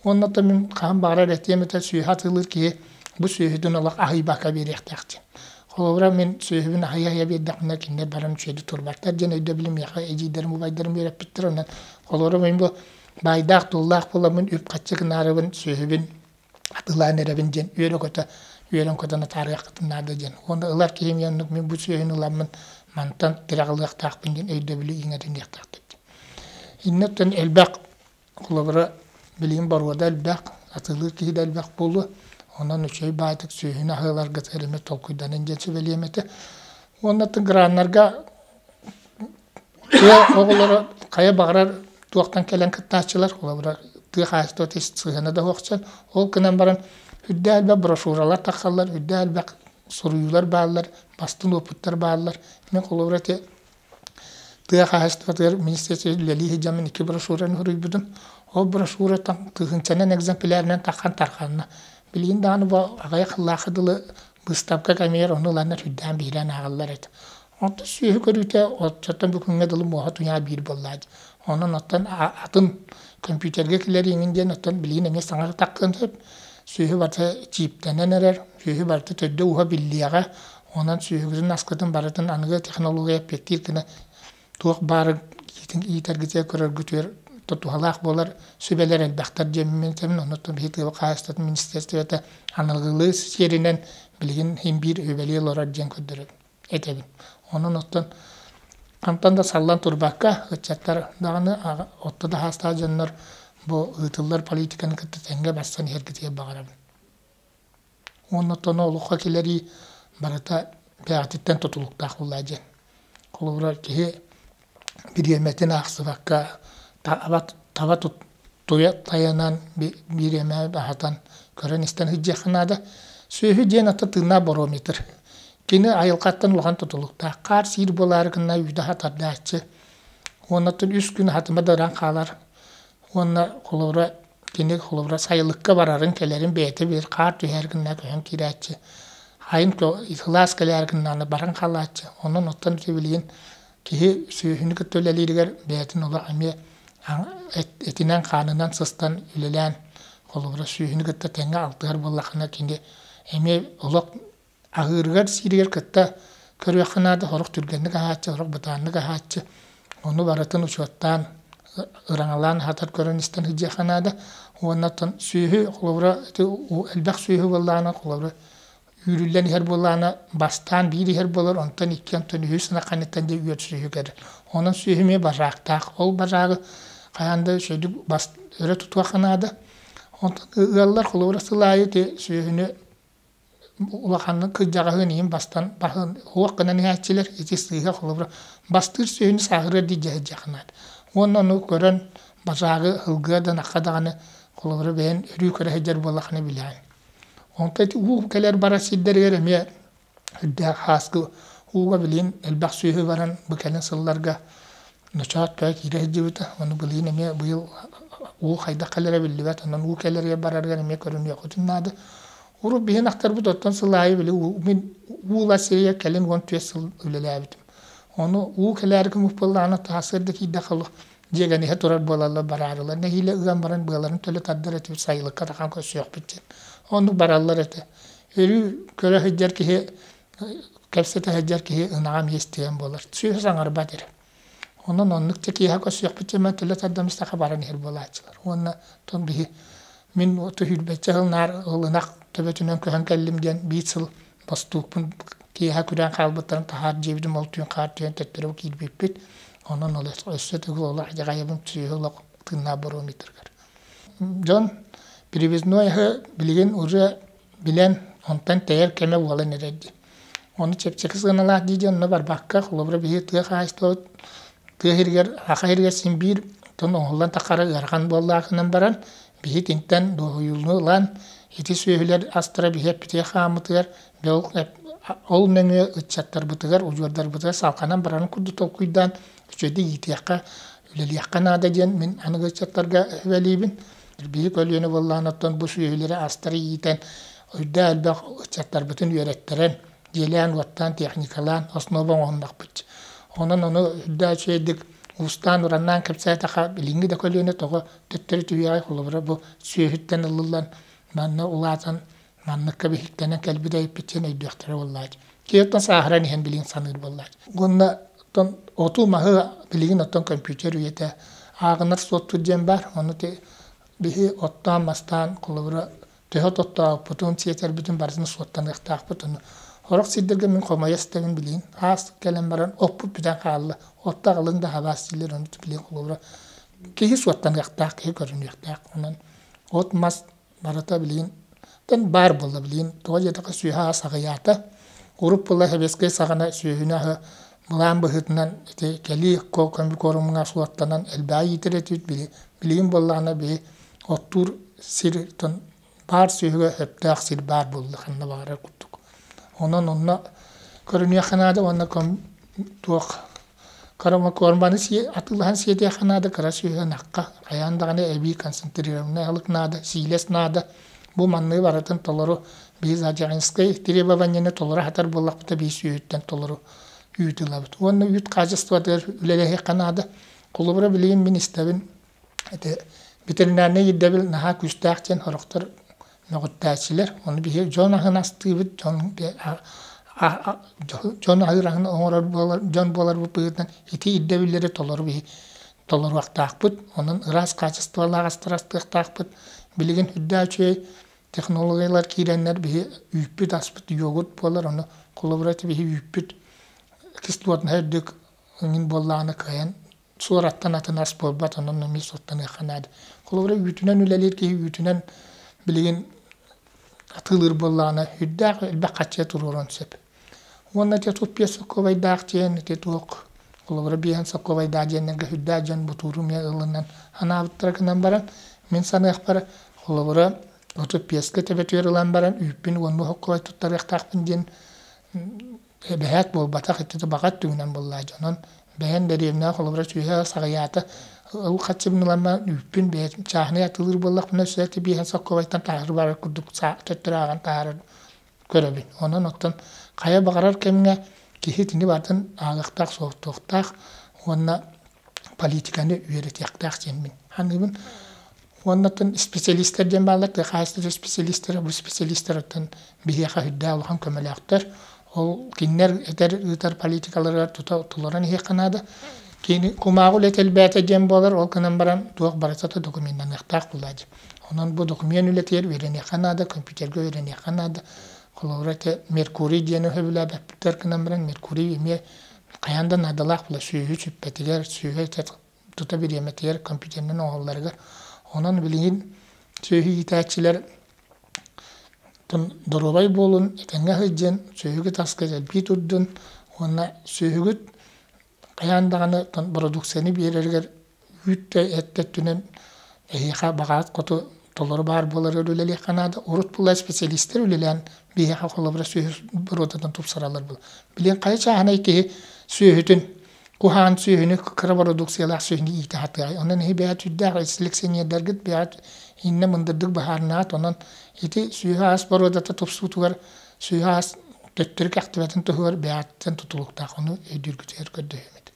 Уонна оттон мин хаһан баҕарар этиэм этэ, сүөһү атыылыыр киһи бу сүөһүтүн олох аһыйбакка биэриэхтээх диэн. Холобура, мин сүөһүбүн аһыйа-аһыйа биэрдэхпинэ, кинилэр баран үчүгэйдик турбаттар диэн өйдөбүлү миэхэ эдьиийдэрим, убайдарым үөрэппиттэр. Онон холобура, мин бу баайдаах-туллаах буоламмын, үп-харчы гынаарыбын, сүөһүбүн атыылаан эрэбин диэн үөрэ-көтө, үөрэн-көтөн атаарыаххытын наада диэн. Уонна ылар киһим оннук мин бу сүөһүнү ыламмын мантан тирэх ылыахтаахпын диэн өйдөбүлү иҥэриниэхтээхтэр диэн. Иннэттэн элбэх Холобура, билигин боруода элбэх, атыылыыр киһи да элбэх буолуо. Онон үчүгэй баайтык сүөһүнү аһыыларга эмэ толкуйданан диэн сүбэлиэм этэ. Уонна граннарга тыа оҕолоро хайа баҕарар туохтан кэлэн кыттааччылар, холобура, тыа хаһаайыстыбата сыһыана да суохчан, ол гынан баран үрдээх элбэх брошюралар тахсаллар, үрдээх элбэх суруйуулар бааллар, бастыҥ уопуттар бааллар. Мин холобура ити Тыа хаһаайыстыбатыгар министерство үлэлии сылдьаммын икки брошюраны суруйбутум. Ол брошюраттан тыһыынчанан экземплярынан таххан тарҕанна. Билигин даҕаны бу аҕыйах сыллаахха дылы быыстапка кэмигэр ону ыланнар сүрдээн биһирээн ааҕаллар этэ. Онтон сүөһү көрүүтэ оччоттон бүгүҥҥэ дылы муоһа туйаҕа биир буоллаа дии. Онон оттон атын компьютерга киллэрииҥин диэн оттон билигин эмиэ саҥа таххыан сөп. Сүөһү барыта чииптэнэн эрэр, сүөһү барыта төрдө-ууһа биллиэҕэ. Онон сүөһүгүтүн аскытын барытын аныгы технология эппиэттиир гына туох баарын иитэргитигэр көрөргүтүгэр туһалаах буолар сүбэлэр элбэхтэр диэммин этэбин. Оннуттан биһи тыа хаһаайыстыбатын министиэристибэтэ аныгылыы сиэринэн билигин иһин биир үбэлии олорор диэн көрдөрөбүн этэбин. Онон оттон хантан да саллан турбакка ыччаттар даҕаны отто да хаастаах дьоннор бу ыытыллар политиканы кытта тэҥҥэ барсан иһэргитигэр баҕарабын. Уонна оттон олоххо киллэрии барыта бэйэҕититтэн тутулуктаах буоллаа диэн. Холобура, киһи бириэмэтин аахсыбакка таба туйа тайанан бириэмэ аһатан көрөн-истэн сылдьыахха наада. Сүөһү диэн ата тыыннаах барометр. Кини айылҕаттан улахан тутулуктаах. Хаар сиир буолаары гынна үүтэ хатардааччы. Уонна үс күн хатыма да ыран хаалар. Уонна холобура Кини холобура сайылыкка барарын-кэлэрин бэйэтэ билэр, хаар түһэр гына көһөн киирээччи, айын сылаас кэлээр гыннаҕына баран хаалааччы. Онон оттон ити билигин киһи сүөһүнү кытта үлэлииригэр бэйэтин олох эмиэ этинэн-хаанынан сыстан үлэлээн холобура сүөһүнү кытта тэҥҥэ алтыһар буоллаххына кини эмиэ олох Аһыырыгар-сииригэр кытта көрүөххэ наада, сорох түргэнник аһааччы, сорох бытааннык аһааччы. Ону барытын учуоттаан, ыраҥалаан аһатар көрөн-истэн сылдьыахха наада. Уонна оттон сүөһү, холобура, ити элбэх сүөһү буоллаҕына, холобура, үүрүллэн иһэр буоллаҕына, бастаан биир иһэр буолар, онтон икки, онтон үһүс ынах кэнниттэн дьэ үөр сүөһү кэлэр. Онон сүөһү эмиэ бажаактаах. Ол бажаагы хайаан да үчүгэйдик бас өрө тутуохха наада. Онтон ыаллар, холобура, сыл аайы ити сүөһүнү улаханнык кырдьаҕаһын иһин бастан баһын уох гынан иһээччилэр ити сыыһа холобура бастыыр сүөһүнү сааһырыар дии дьаһайдьахынаат уонна ону көрөн базаагы ылгыа да ынахха даҕаны холобура бэйэн өрүү көрө сылдьар буоллаххына билэҕин онтон ити уу кэлэр барар сирдэригэр эмиэ үрдээх һааскы ууга билигин элбэх сүөһү баран бу кэлин сылларга ночоот көй киирэ сылдьыбыта. Ону былырыын эмиэ быйыл уу хайдах кэлэрэ биллибэт. Онон уу кэлэригэр барарыгар эмиэ көрүнүөххүтүн наада. Урут биһин ахтарбыт оттон сыл аайы били мин уула сиригэр кэлин 14 сыл үлэлээбитим. Ону уу кэлээри күмүк буоллаҕына таһасыар да киирдэх олох дьиэгэниһэ турар буолаллар бараарылар. Нэһиилэ ыан баран быаларын төлө тардар этибит сайылыкка тахан көрсүөхпүт диэн. Оннук бараллар этэ. Өрүү көрө сылдьар киһи, кэпсэтэ сылдьар киһи ынаҕа эмиэ истигэн буолар. Сүөһү саҥарбат эрэ. Онон оннук да киэһэ көрсүөхпүт диэн төлө тардан истэххэ баран иһэр буолааччылар. Уонна тон биһи мин түһүүрбэччэ сыл наар ол ынах төбөтүнэн көһөн кэллим диэн биир сыл бостуукпун киэһэ күрээн хаалбыттарын таһаар дьиэбитим ол түүн хаар түһэн төттөрү киирбиппит. Онон ол өссө төгүл олох дьаҕайабын сүөһү олох тыыннаах барометрыгар. Дьон привязной аһы билигин уже билэн, онтон тэйэр кэмэ буолан эрэр дии. Ону чэпчэки сыаналаах дии дьон онно барбакка, холобура биһиги тыа хаһаайыстыбабыт тыа сиригэр, саха сиригэр син биир тон оҥоһуллан таххара ыарахан буоллаахынан баран, биһи итинтэн дуоһуйууну ылан, ити сүөһүлэр астара биһи эппитигэр хааммытыгар, ол нөҥүө ыччаттарбытыгар, удьуордарбытыгар салҕанан барарын курдук толкуйдаан, үчүгэйдик иитиэххэ, үлэлиэххэ наада диэн мин аныгы ыччаттарга сүбэлиибин. Биһи көлүөнэ буоллаҕына оттон бу сүөһүлэри астары иитэн, үрдээх элбэх ыччаттарбытын үөрэттэрэн, дьиэлээн-уоттаан, техникалаан основа оҥоһуннахпыт. Онон ону үрдээх үчүгэйдик уустаан-ураннаан кэпсээтэххэ, билиҥҥи да көлүөнэ тоҕо төттөрү түһүөҕэй, холобура, бу сүөһүттэн ылыллан, манна улаатан, манныкка биһиктэнэн кэлбит эбиппит диэн өйдүөхтэрэ буоллааччы. Киһи оттон сааһыран иһэн билигин саныыр буоллааччы. Уонна оттон оту-маһы билигин оттон компьютер үйэтэ ааҕынар суоттуур диэн баар. Ону биһи оттоон-мастаан, холобура, төһө тоттообуппутун, сиэтэрбитин барытын суоттаныахтаахпыт. Ону сорох сирдэргэ мин хомойо истэбин билигин. Аас кэлэн баран оппут бүтэн хаалла. Отто аҕалыҥ да хабаас дииллэр, ону билигин холобура киһи суоттаныахтаах, киһи көрүнүөхтээх. Онон от-мас барыта билигин баар буолла билигин. Тоҕо диэтэххэ сүөһү ас аҕыйаата. Урут буолла сэбиэскэй саҕана сүөһүнү аһы былаан быһыытынан ити кэлии комбикормҥа суоттанан элбэҕи иитэр этибит. Билигин буоллаҕына биһи оттуур сир баар сүөһүгэ сөптөөх сир баар буолла ханна баҕарар курдук. Онон онно көрүнүөххэ наада уонна туох корманы атыылаһан сиэтиэххэ наада кыра сүөһү ынахха хайаан даҕаны эбии концентрированнай аһылык наада, сиилэс наада. Бу манныгы барытын толору биир зоотехническай требованиены толору хатар буоллахпыта биир сүөһүттэн толору үүт ылабыт. Уонна үүт хаачыстыбатыгар үлэлэһиэххэ наада. Холобура билигин мин истэбин ити ветеринарнай ирдэбил наһаа күүстээх диэн сорохтор мөҕүттээччилэр. Ону биһиги дьон аһын астыыбыт, дьон дьон аһыыр аһын оҥорор буолар дьон буоларбыт быһыытынан ити ирдэбиллэри толору биһи толоруохтаахпыт. Онон ыраас хаачыстыбалаах астары астыахтаахпыт. Билигин үрдээх үчүгэй технологиялар киирэннэр биһи үүппүт аспыт йогурт буолар. Ону холобура ити биһи үүппүт кислотнаһа үрдүк эҥин буоллаҕына кыайан суораттан атын ас буолбат, онон эмиэ суоттаныахха наада. Холобура, үүтүнэн үлэлиир киһи үүтүнэн билигин атыылыыр буоллаҕына, үрдээх элбэх хаччыга туруоруон сөп. Уонна ити тут биэс сокуобайдаах диэн, ити туох, холобура, биэһин сокуобайдаах диэннэргэ үрдээх дьон бутууру эмиэ ылынан анаабыттара гынан баран, мин саныахпар, холобура, 35-кэ төбөтүгэр ылан баран үүппүн уоннуу сокуобай туттарыахтаахпын диэн эбэһээт буолбатах, ити баҕа өттүгүнэн буоллаа дьонон бэйэм дэриэбинэҕэ холобура сүөһэ саҕыйаата ол хаччыбын ыламма үүппүн бэйэтин чааһынай атыылыыр буоллахпына өссө ити биэһэн соккуобайтан таһаарар барар курдук төттөрү ааҕан таһаарар көрөбүн. Онон оттон хайа баҕарар кэмҥэ киһи итини барытын ааҕыахтаах, суоттуохтаах уонна политиканы үөрэтиэхтээх диэммин саныыбын. Уонна оттон специалистар диэн бааллар, тыа хаһаайыстыбатын специалистара, бу специалистар оттон биһиэхэ үрдээх улахан көмөлөөхтөр. Ол кинилэр этэр ыытар политикаларыгар тута толорон иһиэххэ наада. Кини кумааҕы үлэтэ элбээтэ диэн буолар, ол гынан баран туох барыта да докуменнаныахтаах буолаа дии. Онон бу документ үлэтигэр үөрэниэххэ наада, компьютерга үөрэниэххэ наада. Холобура, ити Меркурий диэни сөбүлээбэппиттэр гынан баран, Меркурий эмиэ хайаан да наадалаах буолар сүөһү сүппэтигэр, сүөһү тута бириэмэтигэр компьютерынан оҥоһулларыгар. Онон билигин сүөһү иитээччилэр доруобай буолун, этэҥҥэ сылдьын, сүөһүгүт аска элбии турдун уонна сүөһүгүт хайаан даҕаны бородууксуйаны биэрэригэр үүт да эт да өттүнэн эһиэхэ баҕаат хоту толору баар буоларыгар үлэлиэххэ наада. Урут була специалистар үлэлээн биһиэхэ холобура сүөһү боруодатын тупсараллар буолар. Билигин хайа чааһынай киһи сүөһүтүн куһаҕан сүөһүнү кыра бородууксуйалаах сүөһүнү иитэ сатыаҕай. Онон эһи бэйэҕит үрдээх селекционердаргыт бэйэҕит иннэ мындырдык быһаарынаҕыт. Онон ити сүөһү ас боруодата тупсуутугар сүөһү ас төттөрү кэхтибэтин туһугар бэйэҕиттэн тутулуктаах. Ону өйдүүргүтүгэр көрдөһүөм этэ.